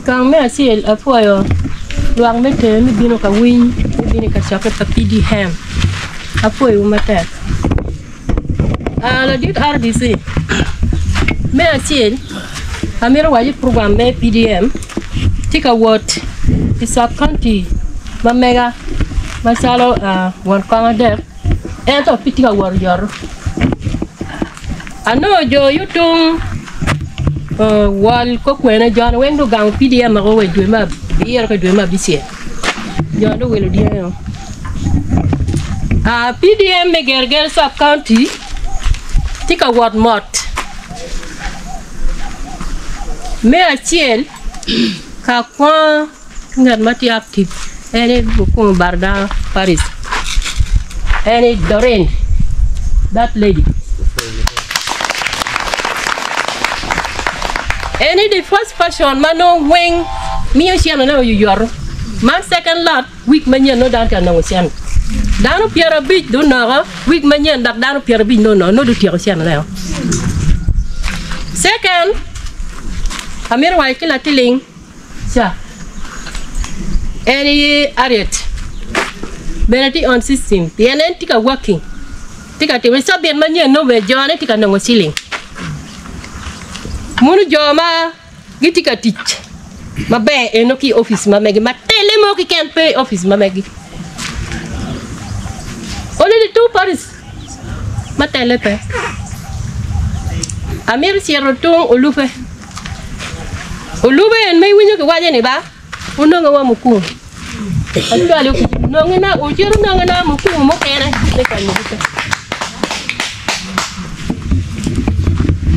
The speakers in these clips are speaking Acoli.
Kang me acel apwoyo lwak me ter me bino ka winy me bino i kacokke pa PDM. Apwoyowu matek. Ladit RDC, me acel amito waco ni program me PDM tye ka wot i sub county ma mega macalo won kom adek ento pe tye ka wot oyoto. Anongo jo yutung wol kokwene joni weng dong ogamo PDM woko wa i dwe me abiro ki dwe me abicel jo dong owilo dyangeo. PDM me Gerger Sub County tye ka wot mot me acel ka kwan ngat ma tye active en aye Mukungu Barda Paris en aye Doreen that lady en aye the first person ma nongo weng miyo cene ne oyoto man second lot week manyen nongo dano tye ka nongo cene dano 50 dong onoko week manyen dok dano 50 nongo onongo nongo dong otyeko cene neo second amito waco ki latiling Ca en aye Harriet bene tye on system pien en tye ka working tye ka timo cabit manyen nongo bene jone tye ka nongo ciling muno jo ma gitye ka tic maber eno ki i opic ma megi ma tele mo keken pe i opic ma megi only the two parties ma tele pe amito cito tung olupe. Olube en ma iwinyo kiwaco ni ba onongo wa mukungu acwali nonge na ocito nonge na mukungu mukene me konyo gi pe.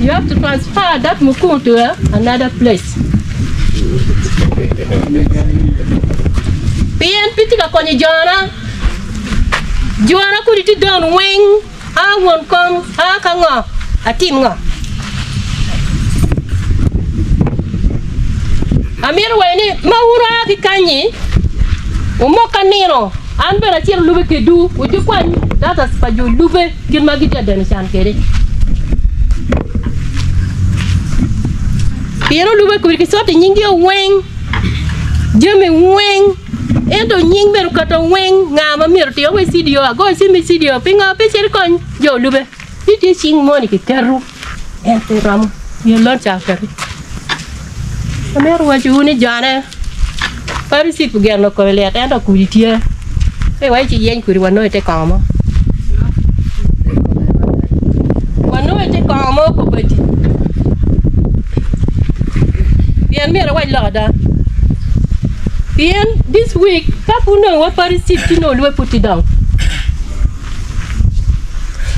You have to transfer that mukungu to another place. Pien pe tye ka konyo jona. Jona kodi tye down weng. A won kom, a ka ngo? Atim ngo? Amito waco ni, ma wun wua ki kany-nyi, wumok ka nino, an bene acito lube kedwu, wucikwany datas pa jo lube kit ma gitye ka deno can kwede. Pien olube kwede ki cot i nyinggi weng, jami weng. Ento nying bene oketo weng nga ma myero otim awe CDO ago cim i CDO pingo pe cit ikony jo olube ni tye cing moni kiketo en pe romo nyo lon ca oketi amito wacowu ni jone pe receipt geno kome lyet ento kudi tye pe wa ci yeny kudi wanongo ite kongo mo wanongo ite kongo mo kobedi pien myero awac lok ada. Pien this week ka pud nongo wa pari seat ci nongo lube pud tye down.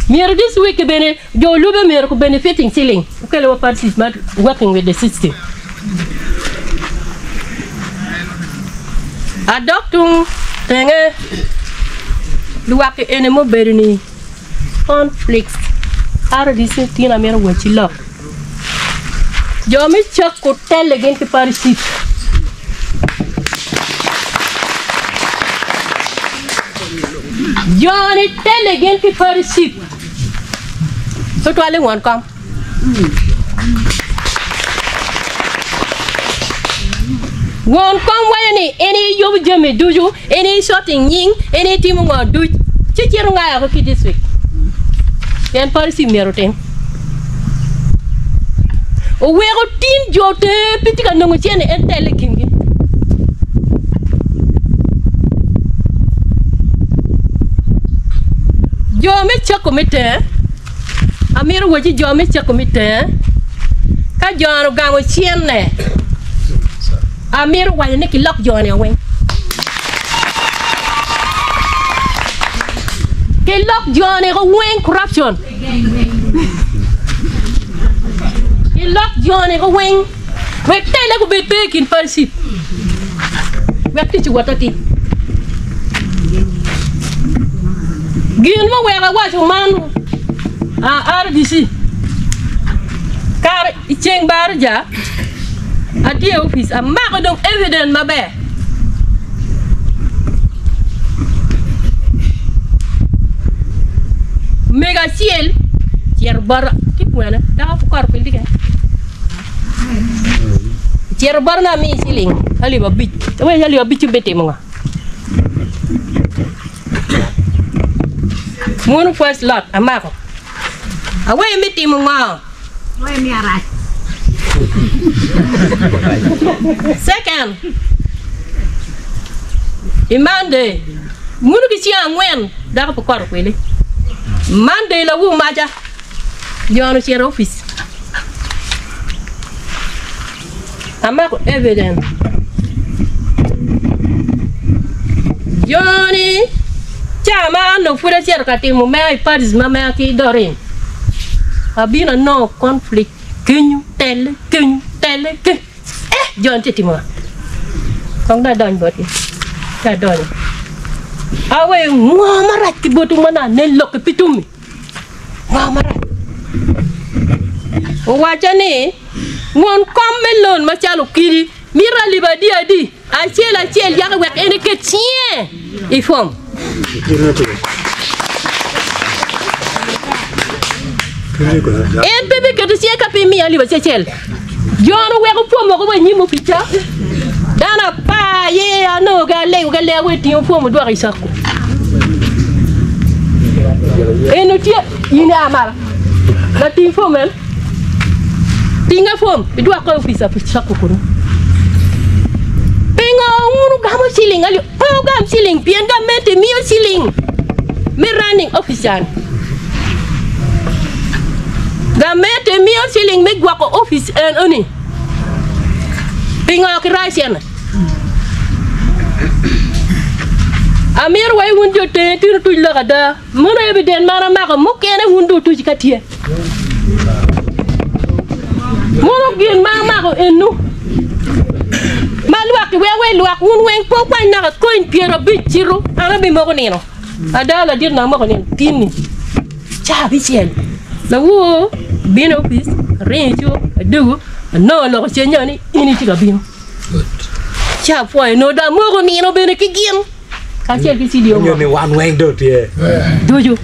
Myero this week bene jo lube myero ku benefiting ciling okele wa pari seat ma working with the system. Adok tung tenge lwak ene mubedo ni conflicts RDC tin amito wacci lok. Jo me cako telle gin ki Paricit. Jo-ni telle gin ki Paricit. Tutwalle won kom. Won kom waco ni en iyubo jami ducu, en icoting nying, en itimo ngo duc, ci cito ngayo woko ki district. Pien Paricit myero otim. Oweko tin jo te pe tye ka nongo cene en telle i kingi. Jo me cako me tenge, amito wacci jo me cako me tenge, ka jo-ni ogamo cene, amito waco ni kilok jo-ni weng. Kilok jo-ni weng corruption. Ilok joni ko weng wek tele gubed pe i kin Paricit wek tic owot atir. Gin muweko awaco man a RDC kare i ceng baraja atye i opic amako dong evidence maber. Mego acel ocito bota ki kwene dako pud kore piny tye kene. Cito bota ni amiyi ciling alip abic. Awaci alip abic-ci bitimo ngo? Munu first lot amako. Awaci mi timo ngo? Second, i Monday, munu ki ceng angwen dako pe koto kwede. Monday lawu maca. Jon ocito i opic. Amako evidence. Joni ca ma an dong pud acito ka timo mea i Paris ma mea ki Doreen, abino anongo conflict kenyo telle kenyo telle kenyo. Eh, Jon tye timo nga? Kong dong adony botgi. Ci adonyo. Aweyo ngo marac ki botwu ma nongo anen lok ki pi tum-mi? Ngo marac? Owacca ni, Won kom me lon macalo okidi mito alip adi adi acel acel yaka wek en eket cinge i fom. En pe biketo cinge ka pe imiye alip acel. Jon oweko pwom woko wa i nyim opica. Dano apar aye anongo ki alego ki alega wa itingo pwom odwoko i cako. Eno tye in a malo lating pwom en tinga pwom idwoko i opica pi cako kunu. Pingo wun wugamo ciling alip? Pe wugam ciling pien gamente miyo ciling me running officer ni. Gamente miyo ciling me gwoko opic enoni. Pingo ki rac ene? Amito wai wun jo tenge tino tuc lok ada. Mono evident man amako mukene wun dong tuc ka tye. Mono gin ma amako enu. Ma lwak wek wai lwak wun weng pe wukwany naka kony 50 cito an abimoko nino. Ada ladit na amoko nino tinni. Ca abicel lawor bino i opic aringo i cuk adugo anongo lok cen nyo ni in itye ka bino. Ca apwoyo nongo dong amoko nino bene ki gin kacel ki CDO Nyo ni wan weng dong tye. ducu.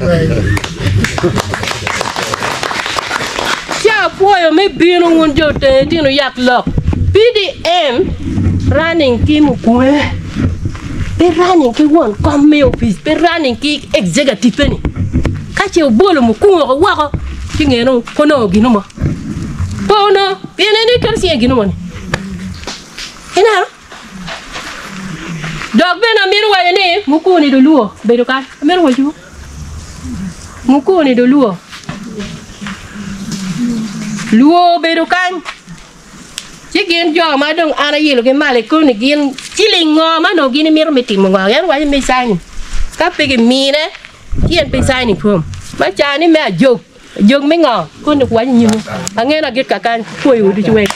Ca apwoyo me bino wun jo tenge tino yak lok PDM running ki mukwe. Pe running ki won kom me opic, pe running ki executive ni. Ka ce obolo mukungo woko woko, ci nge ni pe onongo gino mo. Pe onongo, pien en aye keto cinge i gino mo ni. Ineno? Dok bene amito waco ni mukungo-ni dong lwor bedo kany. Amito waco mukungo-ni dong lwor. Lwor bedo kany. Ci gin jo ma dong an ayelogi malo i komi gin ciling ngo ma onongo gin imito me timo ngo? En owaco me signing. Ka pe gimine, ci en pe signing form. Ma cani me ajog, ajog me ngo? Koni waco nyime. Ange na git kakany, pwoyo ducu weng.